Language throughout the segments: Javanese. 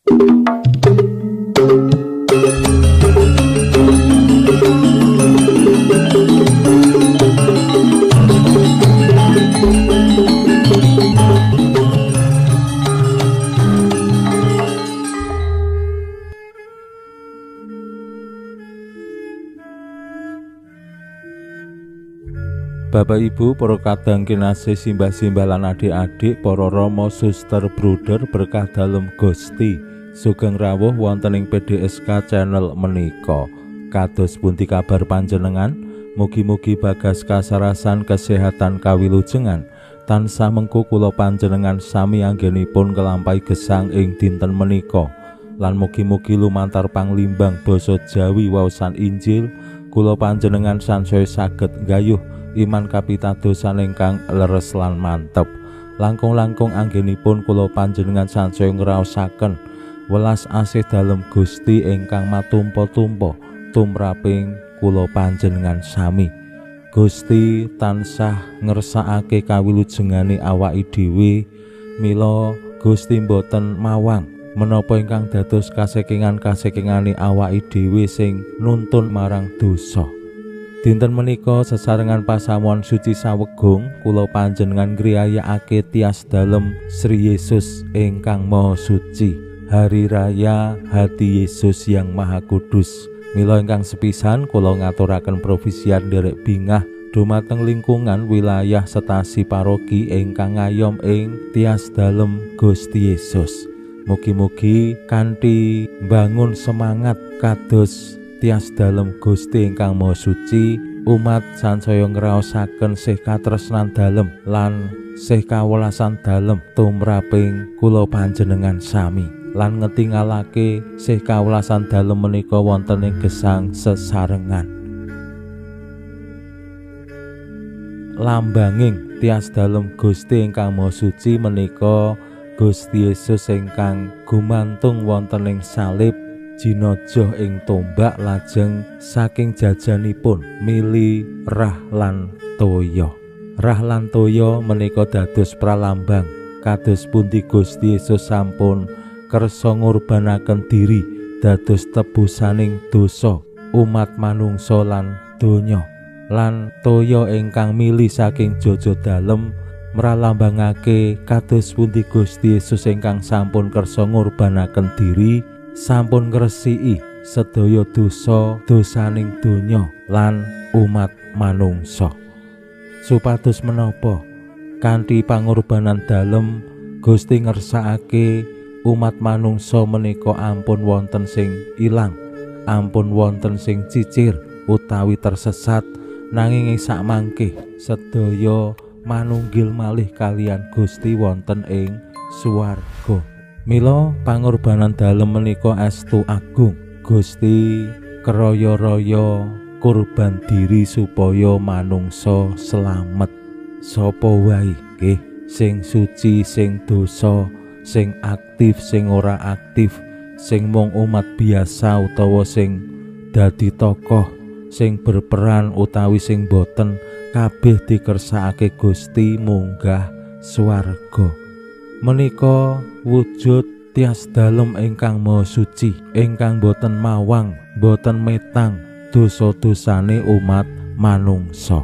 Bapak Ibu, para kadang kinasih, simbah-simbah lan adik-adik, para rama, suster, bruder, berkah dalem Gusti. Sugeng rawuh wonten ing PDSK channel menika. Kados pundi kabar panjenengan? Mugi-mugi bagas kasarasan kesehatan kawilujengan. Tansah mengku kula panjenengan sami anggenipun kelampahi gesang ing dinten menika. Lan mugi-mugi lumantar panglimbang basa Jawi waosan Injil kula panjenengan sansaya saged nggayuh iman kapitadosan ingkang leres lan mantep. Langkung-langkung anggenipun kula panjenengan sansaya ngraosaken welas asih dalem Gusti ingkang matumpa-tumpa tumraping kula panjenengan sami. Gusti tansah ngersakake kawilujengane awake dhewe, mila Gusti mboten mawang menapa ingkang dados kasekingan-kasekingane awake dhewe sing nuntun marang dosa. Dinten menika sesarengan pasamuan suci Sawegung kula panjenengan ngriyayakake tias dalem Sri Yesus ingkang Maha Suci, Hari Raya Hati Yesus yang Maha Kudus. Mila ingkang sepisan kula ngaturaken provisian nderek bingah dumateng lingkungan wilayah setasi paroki ingkang ngayom ing tias dalem Gusti Yesus. Mugi-mugi kanthi mbangun semangat kados tias dalem Gusti ingkang Maha Suci, umat sansaya ngraosaken sih katresnan dalem lan sih kawelasan dalem tumraping kula panjenengan sami, lan ngetingalake sih kawelasan dalem menika wonten ing gesang sesarengan. Lambanging tias dalem Gusti ingkang Maha Suci menika Gusti Yesus ingkang gumantung wonten ing salib jinajoh ing tombak lajeng saking jajanipun mili rah lan toya. Rah lan toya menika dados pralambang kados pundi Gusti Yesus sampun kersa ngurbanaken diri dados tebusaning dosa umat manungsa lan donya. Lan toya ingkang mili saking jaja dalem mralambangake kados pundi Gusti Yesus ingkang sampun kersa ngurbanaken diri sampun ngresiki sedaya dosa dosaning donya lan umat manungsa. Supados menapa kanthi pangorbanan dalem Gusti ngersakake umat manungsa menika ampun wonten sing ilang, ampun wonten sing cicir utawi tersesat, nanging ing sakmangke sedaya manunggil malih kalian Gusti wonten ing swarga. Mila pangorbanan dalem menika estu agung. Gusti keraya-raya kurban diri supaya manungsa selamet. Sapa wae nggih, sing suci, sing dosa, sing aktif, sing ora aktif, sing mung umat biasa utawa sing dadi tokoh, sing berperan utawi sing boten, kabeh dikersakake Gusti munggah swarga. Menika wujud tias dalem ingkang Maha Suci, ingkang boten mawang, boten metang dosa-dosane umat manungsa.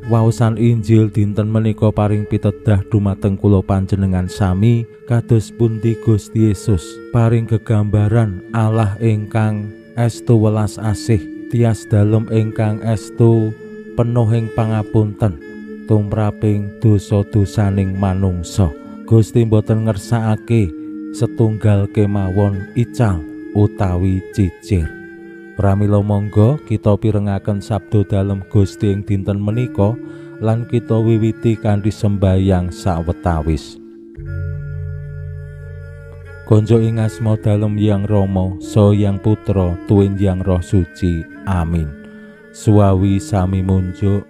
Waosan Injil dinten menika paring pitedah dumateng kula panjenengan sami kados pundi Gusti Yesus paring gegambaran Allah ingkang estu welas asih, tias dalem ingkang estu penuh ing pangapunten tumraping dosa-dosaning manungsa. Gusti mboten ngersakake setunggal kemawon ical utawi cicir. Pramila monggo kita pirengaken sabda dalem Gusti ing dinten menika lan kita wiwiti kanthi sembayang sawetawis. Konjo ing asma dalem Yang Rama, Saha Yang Putra, tuwin Yang Roh Suci. Amin. Suwawi sami munjuk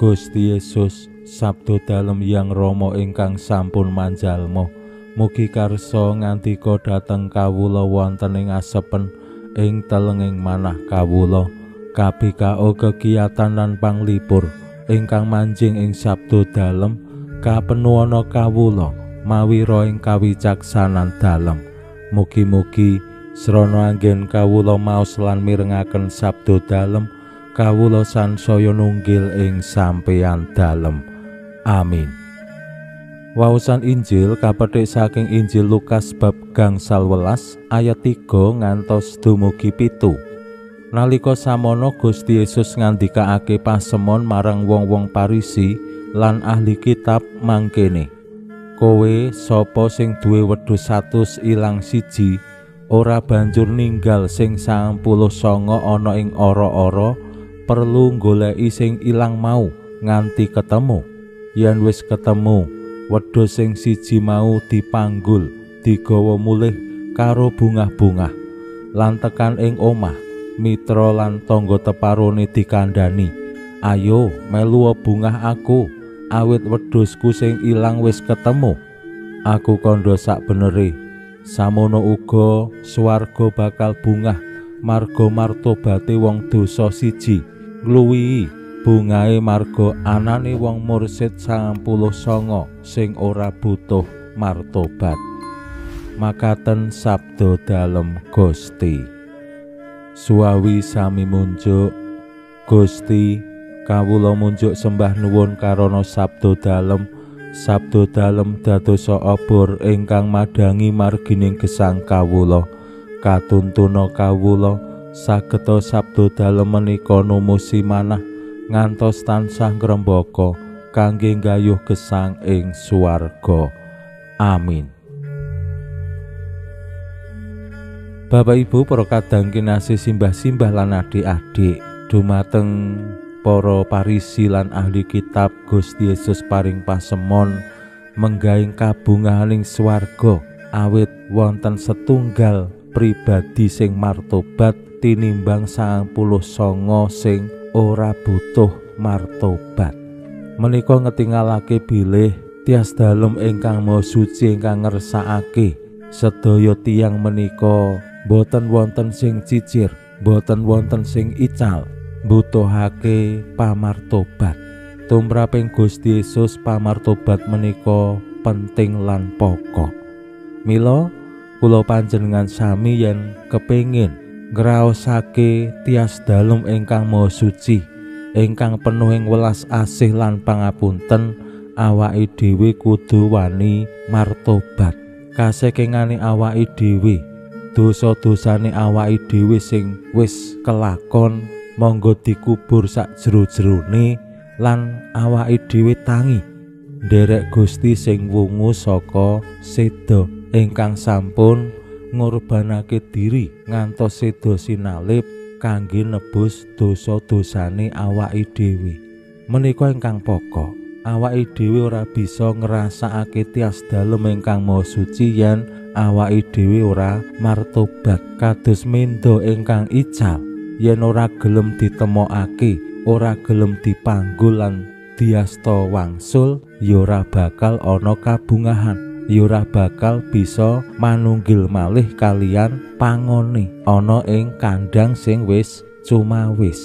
Gusti Yesus, sabda dalem Yang Rama ingkang sampun manjalma, mugi karsa ngandika dhateng kawula wonten ing asepen ing telenging manah kawula. KBKO kegiatan lan panglipur ingkang manjing ing sabda dalem kapenuwana kawula mawi roh ing kawicaksanan dalem. Mugi-mugi srana anggen kawula maos lan mirengaken sabda dalem, kawula sansaya nunggil ing sampeyan dalem. Amin. Waosan Injil kapethik saking Injil Lukas bab 18 ayat 3 ngantos dumugi 7. Nalika samono Gusti Yesus ngandikaake pasemon marang wong-wong Parisi lan ahli kitab mangkene. Kowe sapa sing duwe wedhus 100 ilang siji, ora banjur ninggal sing 99 ana ing ora-ora, perlu nggoleki sing ilang mau nganti ketemu. Yen wis ketemu, wedhus sing siji mau dipanggul, digawa mulih karo bungah-bungah. Lan tekan ing omah, mitra lan tangga teparone dikandhani, "Ayo melu bungah aku, awit wedhusku sing ilang wis ketemu." Aku kandha sakbenere, samono uga swarga bakal bungah marga martobate wong dosa siji ngluwihi bungahe marga anane wong mursid 99 sing ora butuh martobat. Makaten sabda dalem Gusti. Suwawi sami munjuk. Gusti, kawula munjuk sembah nuwun karana sabda dalem. Sabda dalem dadosa obor ingkang madhangi margining gesang kawula. Katuntuna kawula sageta sabda dalem menika numusi manah ngantos tansah ngrembaka kangge nggayuh gesang ing swarga. Amin. Bapak Ibu para kadang kinasih, simbah-simbah lan adik-adik, dumateng para Parisi lan ahli kitab Gusti Yesus paring pasemon menggaing kabungahaning swarga awit wonten setunggal pribadi sing martobat tinimbang 99 sing ora butuh martobat. Menika ngetingalake bilih tias dalem ingkang Maha Suci ingkang ngersakake sedaya tiyang menika boten wonten sing cicir, boten wonten sing ical, mbutuhake pamartobat. Tumraping Gusti Yesus pamartobat menika penting lan pokok. Mila kula panjenengan sami yen kepengin ngraosake tias dalem ingkang Maha Suci, ingkang penuh ing welas asih lan pangapunten, awake dhewe kudu wani martobat. Kasekengane awake dhewe, dosa-dosane awake dhewe sing wis kelakon monggo dikubur sak jero-jerone lan awake dhewe tangi nderek Gusti sing wungu saka seda ingkang sampun ngorbanake diri ngantos seda sinalib kangge nebus dosa-dosane awake dhewe. Menika ingkang pokok. Awake dhewe ora bisa ngrasakake tias dalem ingkang Maha Suci yen awake dhewe ora martobat. Kados mendo ingkang ical yen ora gelem ditemokake, ora gelem dipanggul lan diasta wangsul, ya ora bakal ana kabungahan, ya ora bakal bisa manunggil malih kalian pangone ana ing kandhang sing wis cumawis.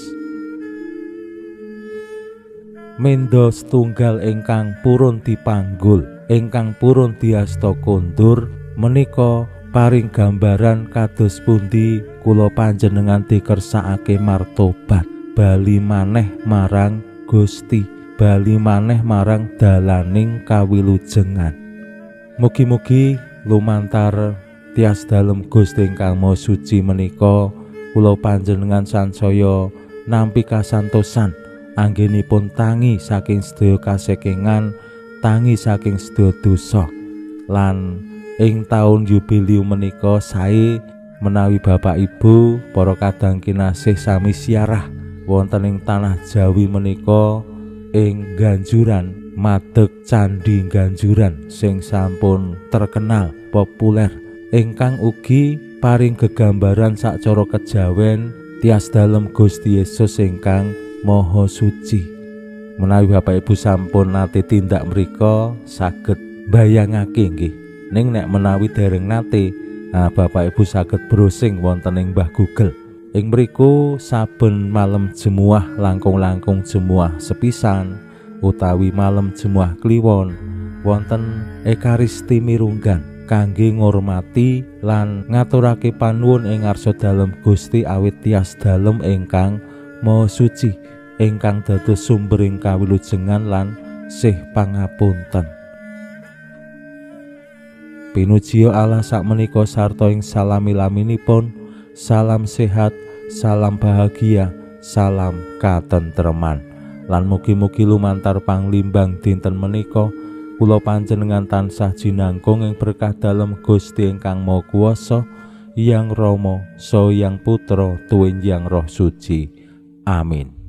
Mendo setunggal ingkang purun dipanggul, ingkang purun diasta kondur menika paring gambaran kados pundi kula panjenengan dikersakake martobat, bali maneh marang Gusti, bali maneh marang dalaning kawilujengan. Mugi-mugi lumantar tias dalem Gusti ingkang Maha Suci menika kula panjenengan sansaya nampi kasantosan anggenipun tangi saking sedaya kasekengan, tangi saking sedaya dosa. Lan ing taun yubileum menika sae menawi Bapak Ibu para kadang kinasih sami siarah wonten ing tanah Jawi menika ing Ganjuran, madeg Candhi Ganjuran sing sampun terkenal populer, ingkang ugi paring gegambaran sacara kejawen tias dalem Gusti Yesus ingkang Maha Suci. Menawi Bapak Ibu sampun nate tindak mriko saged bayangake nggih. Ning nek menawi dereng nate, nah Bapak Ibu saged browsing wonten ing Mbah Google. Ing mriku saben malam jemuah langkung-langkung jemuah sepisan utawi malam jemuah kliwon wonten Ekaristi mirunggan. kangge ngurmati lan ngaturake panuwun ing ngarsa dalem Gusti awit tias dalem ingkang Maha Suci ingkang dados sumbering kawilujengan lan sih pangapunten. Pinujiya Allah sakmenika sarta ing salami-laminipun, salam sehat, salam bahagia, salam katentreman. Lan mugi-mugi lumantar panglimbang dinten menika kula panjenengan tansah jinangkung ing berkah dalem Gusti ingkang Maha Kuwasa, Hyang Rama, Saha Hyang Putra, tuwin Hyang Roh Suci. Amin.